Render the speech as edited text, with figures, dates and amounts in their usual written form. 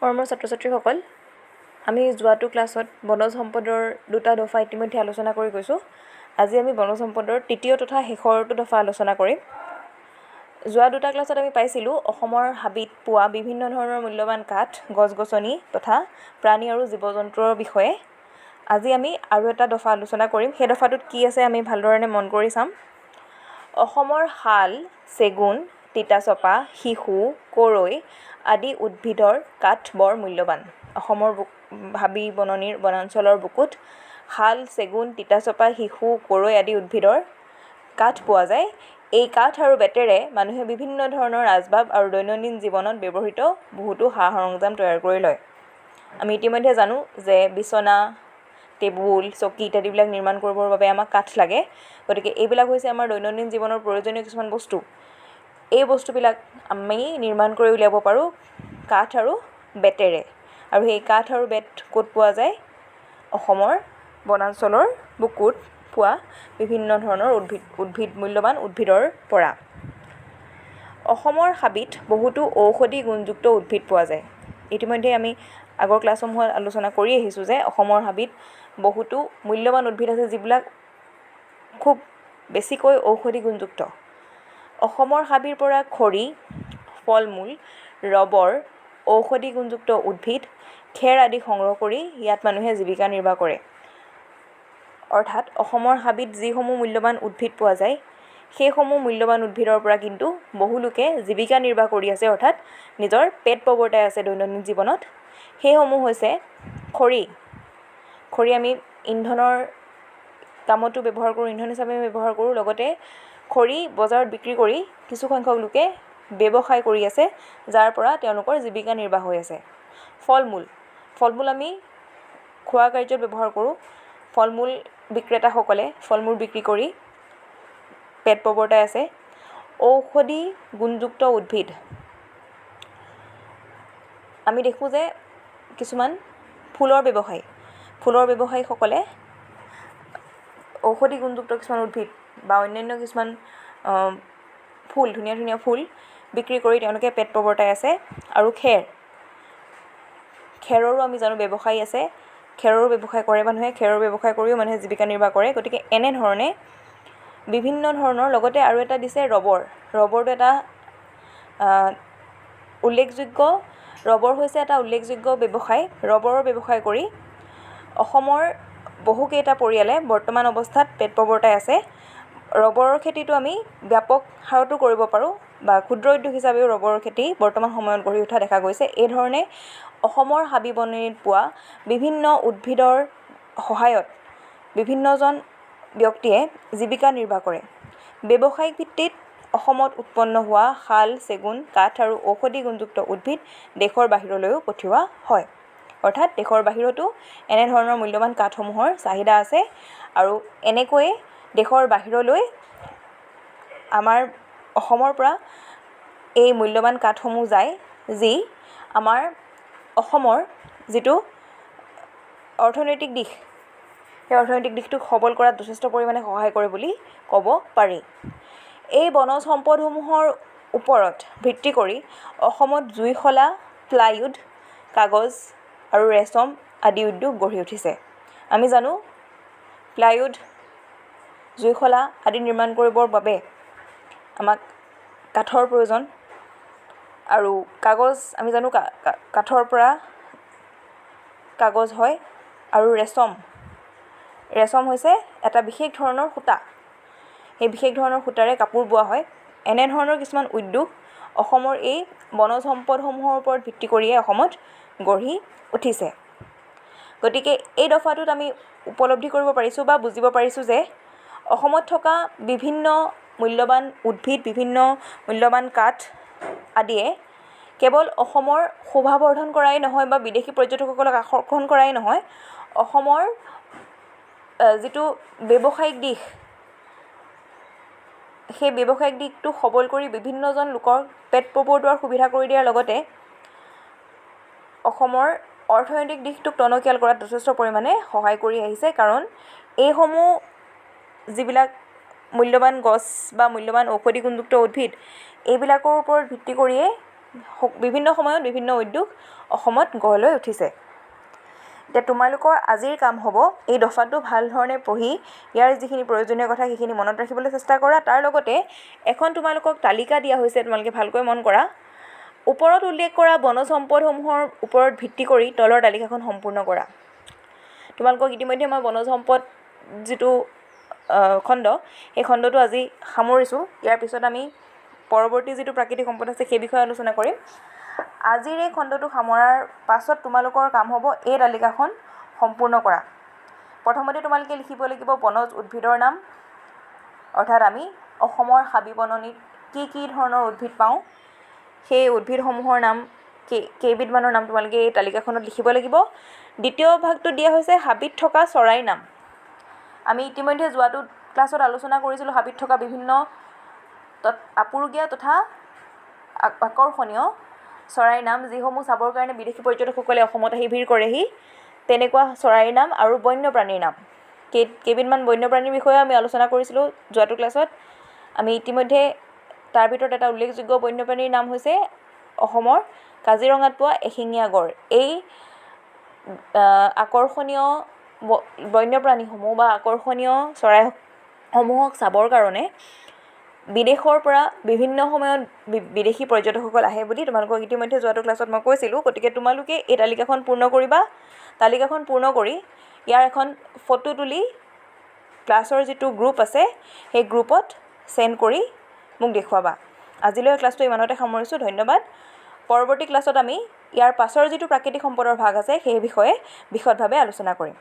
মৰমৰ ছাত্ৰ ছাত্ৰীসকল, আমি যোৱাটো ক্লাছত বনজ সম্পদৰ দুটা দফা ইতিমধ্যে আলোচনা কৰি গৈছোঁ। আজি আমি বনজ সম্পদৰ তৃতীয় তথা শেষৰটো দফা আলোচনা কৰিম। যোৱা দুটা ক্লাছত আমি পাইছিলোঁ অসমৰ হাবিত পোৱা বিভিন্ন ধৰণৰ মূল্যৱান কাঠ, গছ গছনি তথা প্ৰাণী আৰু জীৱ জন্তুৰ বিষয়ে। আজি আমি আৰু এটা দফা আলোচনা কৰিম। সেই দফাটোত কি আছে আমি ভালধৰণে মন কৰি চাম। অসমৰ শাল, চেগুন, তিতাচপা, শিশু, কৰৈ আদি উদ্ভিদৰ কাঠ বৰ মূল্যৱান। অসমৰ হাবি বননিৰ বনাঞ্চলৰ বুকুত শাল, চেগুন, তিতাচপা, শিশু, কৰৈ আদি উদ্ভিদৰ কাঠ পোৱা যায়। এই কাঠ আৰু বেতেৰে মানুহে বিভিন্ন ধৰণৰ আচবাব আৰু দৈনন্দিন জীৱনত ব্যৱহৃত বহুতো সা সৰঞ্জাম তৈয়াৰ কৰি লয়। আমি ইতিমধ্যে জানো যে বিচনা, টেবুল, চকী ইত্যাদিবিলাক নিৰ্মাণ কৰিবৰ বাবে আমাক কাঠ লাগে। গতিকে এইবিলাক হৈছে আমাৰ দৈনন্দিন জীৱনৰ প্ৰয়োজনীয় কিছুমান বস্তু। এই বস্তুবিলাক আমি নিৰ্মাণ কৰি উলিয়াব পাৰোঁ কাঠ আৰু বেতেৰে। আৰু সেই কাঠ আৰু বেত ক'ত পোৱা যায়? অসমৰ বনাঞ্চলৰ বুকুত পোৱা বিভিন্ন ধৰণৰ উদ্ভিদ মূল্যৱান উদ্ভিদৰ পৰা। অসমৰ হাবিত বহুতো ঔষধি গুণযুক্ত উদ্ভিদ পোৱা যায়। ইতিমধ্যে আমি আগৰ ক্লাছসমূহত আলোচনা কৰি আহিছোঁ যে অসমৰ হাবিত বহুতো মূল্যৱান উদ্ভিদ আছে, যিবিলাক খুব বেছিকৈ ঔষধি গুণযুক্ত। অসমৰ হাবিৰ পৰা খৰি, ফল মূল, ৰবৰ, ঔষধি গুণযুক্ত উদ্ভিদ, খেৰ আদি সংগ্ৰহ কৰি ইয়াত মানুহে জীৱিকা নিৰ্বাহ কৰে। অৰ্থাৎ অসমৰ হাবিত যিসমূহ মূল্যৱান উদ্ভিদ পোৱা যায়, সেইসমূহ মূল্যৱান উদ্ভিদৰ পৰা কিন্তু বহু লোকে জীৱিকা নিৰ্বাহ কৰি আছে, অৰ্থাৎ নিজৰ পেট প্ৰৱৰ্তাই আছে দৈনন্দিন জীৱনত। সেইসমূহ হৈছে খৰি। খৰি আমি ইন্ধনৰ কামতো ব্যৱহাৰ কৰোঁ, ইন্ধন হিচাপে ব্যৱহাৰ কৰোঁ। লগতে খৰি বজাৰত বিক্ৰী কৰি কিছুসংখ্যক লোকে ব্যৱসায় কৰি আছে, যাৰ পৰা তেওঁলোকৰ জীৱিকা নিৰ্বাহ হৈ আছে। ফল মূল, ফল মূল আমি খোৱা কাৰ্যত ব্যৱহাৰ কৰোঁ। ফল মূল বিক্ৰেতাসকলে ফল মূল বিক্ৰী কৰি পেট প্ৰৱৰ্তাই আছে। ঔষধি গুণযুক্ত উদ্ভিদ, আমি দেখোঁ যে কিছুমান ফুলৰ ব্যৱসায়ী, ফুলৰ ব্যৱসায়ীসকলে ঔষধি গুণযুক্ত কিছুমান উদ্ভিদ বা অন্যান্য কিছুমান ফুল, ধুনীয়া ধুনীয়া ফুল বিক্ৰী কৰি তেওঁলোকে পেট প্ৰৱৰ্তাই আছে। আৰু খেৰ, খেৰৰো আমি জানো ব্যৱসায়ী আছে, খেৰৰো ব্যৱসায় কৰে মানুহে, খেৰৰ ব্যৱসায় কৰিও মানুহে জীৱিকা নিৰ্বাহ কৰে। গতিকে এনেধৰণে বিভিন্ন ধৰণৰ, লগতে আৰু এটা দিছে ৰবৰ। ৰবৰটো এটা উল্লেখযোগ্য, ৰবৰ হৈছে এটা উল্লেখযোগ্য ব্যৱসায়। ৰবৰৰ ব্যৱসায় কৰি অসমৰ বহুকেইটা পৰিয়ালে বৰ্তমান অৱস্থাত পেট প্ৰৱৰ্তাই আছে। ৰবৰৰ খেতিটো আমি ব্যাপক হাৰতো কৰিব পাৰোঁ বা ক্ষুদ্ৰ উদ্যোগ হিচাপেও ৰবৰৰ খেতি বৰ্তমান সময়ত গঢ়ি উঠা দেখা গৈছে। এইধৰণে অসমৰ হাবি বননিত পোৱা বিভিন্ন উদ্ভিদৰ সহায়ত বিভিন্নজন ব্যক্তিয়ে জীৱিকা নিৰ্বাহ কৰে। ব্যৱসায়িক ভিত্তিত অসমত উৎপন্ন হোৱা শাল, চেগুন কাঠ আৰু ঔষধি গুণযুক্ত উদ্ভিদ দেশৰ বাহিৰলৈও পঠিওৱা হয়। অৰ্থাৎ দেশৰ বাহিৰতো এনেধৰণৰ মূল্যৱান কাঠসমূহৰ চাহিদা আছে আৰু এনেকৈয়ে দেশৰ বাহিৰলৈ আমাৰ অসমৰ পৰা এই মূল্যৱান কাঠসমূহ যায়, যি আমাৰ অসমৰ যিটো অৰ্থনৈতিক দিশ, সেই অৰ্থনৈতিক দিশটোক সবল কৰাত যথেষ্ট পৰিমাণে সহায় কৰে বুলি ক'ব পাৰি। এই বনজ সম্পদসমূহৰ ওপৰত ভিত্তি কৰি অসমত জুইশলা, প্লাইউড, কাগজ আৰু ৰেচম আদি উদ্যোগ গঢ়ি উঠিছে। আমি জানো প্লাইউড, জুইশলা আদি নিৰ্মাণ কৰিবৰ বাবে আমাক কাঠৰ প্ৰয়োজন আৰু কাগজ আমি জানো কাঠৰ পৰা কাগজ হয়। আৰু ৰেচম, ৰেচম হৈছে এটা বিশেষ ধৰণৰ সূতা, সেই বিশেষ ধৰণৰ সূতাৰে কাপোৰ বোৱা হয়। এনেধৰণৰ কিছুমান উদ্যোগ অসমৰ এই বনজ সম্পদসমূহৰ ওপৰত ভিত্তি কৰিয়ে অসমত গঢ়ি উঠিছে। গতিকে এই দফাটোত আমি উপলব্ধি কৰিব পাৰিছোঁ বা বুজিব পাৰিছোঁ যে অসমত থকা বিভিন্ন মূল্যৱান উদ্ভিদ, বিভিন্ন মূল্যৱান কাঠ আদিয়ে কেৱল অসমৰ শোভাবৰ্ধন কৰাই নহয় বা বিদেশী পৰ্যটকসকলক আকৰ্ষণ কৰাই নহয়, অসমৰ যিটো ব্যৱসায়িক দিশ, সেই ব্যৱসায়িক দিশটো সবল কৰি বিভিন্নজন লোকৰ পেট প্ৰৱৰ্তোৱাৰ সুবিধা কৰি দিয়াৰ লগতে অসমৰ অৰ্থনৈতিক দিশটোক টনকিয়াল কৰাত যথেষ্ট পৰিমাণে সহায় কৰি আহিছে। কাৰণ এইসমূহ যিবিলাক মূল্যৱান গছ বা মূল্যৱান ঔষধি গুণযুক্ত উদ্ভিদ, এইবিলাকৰ ওপৰত ভিত্তি কৰিয়ে বিভিন্ন সময়ত বিভিন্ন উদ্যোগ অসমত গঢ় লৈ উঠিছে। এতিয়া তোমালোকৰ আজিৰ কাম হ'ব এই দফাটো ভাল ধৰণে পঢ়ি ইয়াৰ যিখিনি প্ৰয়োজনীয় কথা সেইখিনি মনত ৰাখিবলৈ চেষ্টা কৰা। তাৰ লগতে এখন তোমালোকক তালিকা দিয়া হৈছে, তোমালোকে ভালকৈ মন কৰা। ওপৰত উল্লেখ কৰা বনজ সম্পদসমূহৰ ওপৰত ভিত্তি কৰি তলৰ তালিকাখন সম্পূৰ্ণ কৰা। তোমালোকক ইতিমধ্যে মই বনজ সম্পদ যিটো খণ্ড, সেই খণ্ডটো আজি সামৰিছোঁ। ইয়াৰ পিছত আমি পৰৱৰ্তী যিটো প্ৰাকৃতিক সম্পদ আছে সেই বিষয়ে আলোচনা কৰিম। আজিৰ এই খণ্ডটো সামৰাৰ পাছত তোমালোকৰ কাম হ'ব এই তালিকাখন সম্পূৰ্ণ কৰা। প্ৰথমতে তোমালোকে লিখিব লাগিব বনজ উদ্ভিদৰ নাম, অৰ্থাৎ আমি অসমৰ হাবি বননিত কি কি ধৰণৰ উদ্ভিদ পাওঁ সেই উদ্ভিদসমূহৰ নাম, কেইবিধমানৰ নাম তোমালোকে এই তালিকাখনত লিখিব লাগিব। দ্বিতীয় ভাগটো দিয়া হৈছে হাবিত থকা চৰাইৰ নাম। আমি ইতিমধ্যে যোৱাটো ক্লাছত আলোচনা কৰিছিলোঁ হাবিত থকা বিভিন্ন আপুৰুগীয়া তথা আকৰ্ষণীয় চৰাইৰ নাম, যিসমূহ চাবৰ কাৰণে বিদেশী পৰ্যটকসকলে অসমত আহি ভিৰ কৰেহি, তেনেকুৱা চৰাইৰ নাম আৰু বন্যপ্ৰাণীৰ নাম। কেইবিধমান বন্যপ্ৰাণীৰ বিষয়েও আমি আলোচনা কৰিছিলোঁ যোৱাটো ক্লাছত। আমি ইতিমধ্যে তাৰ ভিতৰত এটা উল্লেখযোগ্য বন্যপ্ৰাণীৰ নাম হৈছে অসমৰ কাজিৰঙাত পোৱা এশিঙীয়া গঁড়। এই আকৰ্ষণীয় বন্যপ্ৰাণীসমূহ বা আকৰ্ষণীয় চৰাইসমূহক চাবৰ কাৰণে বিদেশৰ পৰা বিভিন্ন সময়ত বিদেশী পৰ্যটকসকল আহে বুলি তোমালোকক ইতিমধ্যে যোৱাটো ক্লাছত মই কৈছিলোঁ। গতিকে তোমালোকে এই তালিকাখন পূৰ্ণ কৰিবা। তালিকাখন পূৰ্ণ কৰি ইয়াৰ এখন ফটো তুলি ক্লাছৰ যিটো গ্ৰুপ আছে সেই গ্ৰুপত চেণ্ড কৰি মোক দেখুৱাবা। আজিলৈ ক্লাছটো ইমানতে সামৰিছোঁ, ধন্যবাদ। পৰৱৰ্তী ক্লাছত আমি ইয়াৰ পাছৰ যিটো প্ৰাকৃতিক সম্পদৰ ভাগ আছে সেই বিষয়ে বিশদভাৱে আলোচনা কৰিম।